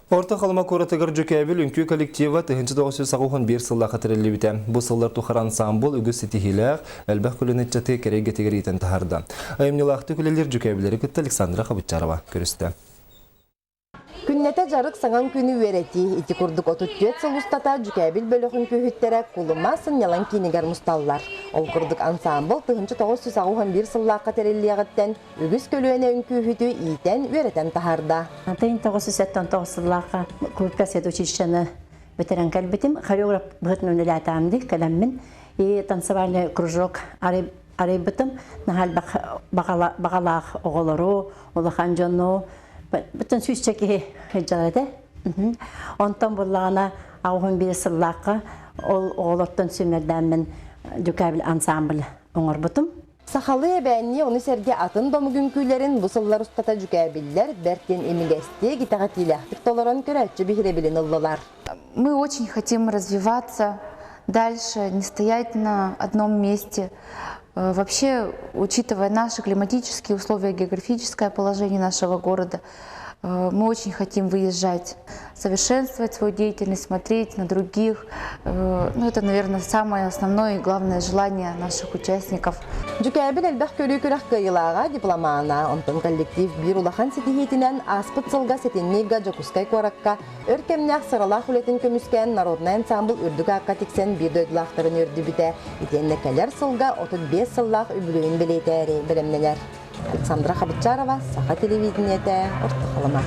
Орто Халыма куоратыгар Дьүкээбил үҥкүү коллектива 1981 сыллаахха тэриллибитэ. Бу сыллар тухары ансаамбыл үгүс ситиһиилээх, элбэх көлүөнэ ыччаты кэрэ эйгэтигэр иитэн таһаарда. Айымньылаахтык үлэлиир Дьүкээбилэри кытта Александра Хабытчарова көрүстэ. Күннэтэ дьарык саҥа үҥкүүнү үөрэтии. Ити курдук 34 сыл устата Дьүкээбил бөлөх үҥкүүһүттэрэ Кулума сынньалаҥ киинигэр мусталлар. Ол курдук ансаамбыл 1981 сыллаахха тэриллиэҕиттэн үгүс көлүөнэ үҥкүүһүтү иитэн, үөрэтэн таһаарда. 1979 сыллаахха культка училищены бүтэрэн кэлбитим. Хореограф быһытынан үлэлээтэҕим дии кэлэммин. И танцевальный кружок арыйбытым. Наһаа элбэх баҕалаах оҕолору, улахан дьону, бүтүн сүүсчэ киһи сылдьар этэ. Онтон буллаҕына 81 сыллаахха ол оҕолортон сүүмэрдээммин Дюкабель ансамбль оҥорбутум. Сахалыы эбээннии ону сэргэ атын да омук үҥкүүлэрин бу сыллар устата дьүкээбиллэр бэрт диэн имигэстик, итэҕэтиилээхтик толорон көрөөччү биһирэбилин ыллылар. Мы очень хотим развиваться дальше, не стоять на одном месте. Вообще, учитывая наши климатические условия, географическое положение нашего города, мы очень хотим выезжать, совершенствовать свою деятельность, смотреть на других. Ну, это, наверное, самое основное и главное желание наших участников. Дьүкээбил элбэх көрүү күрэх кыайыылааҕа дипломана, онтон коллектив биир улахан ситиһиитинэн ааспыт сылга сэтинньигэ Дьокуускай куоракка өр кэмнээх сыралаах үлэтин көмүскээн народнай ансамбл үрдүк аакка тиксэн биир дойдулаахтарын үөрдүбүтэ. Итиэннэ кэлэр сылга 35 сыллаах үбүлүөйүн бэлиэтээри бэлэмнэнэр. Александра Хабытчарова, Саха телевидениетэ, Орто Халыма.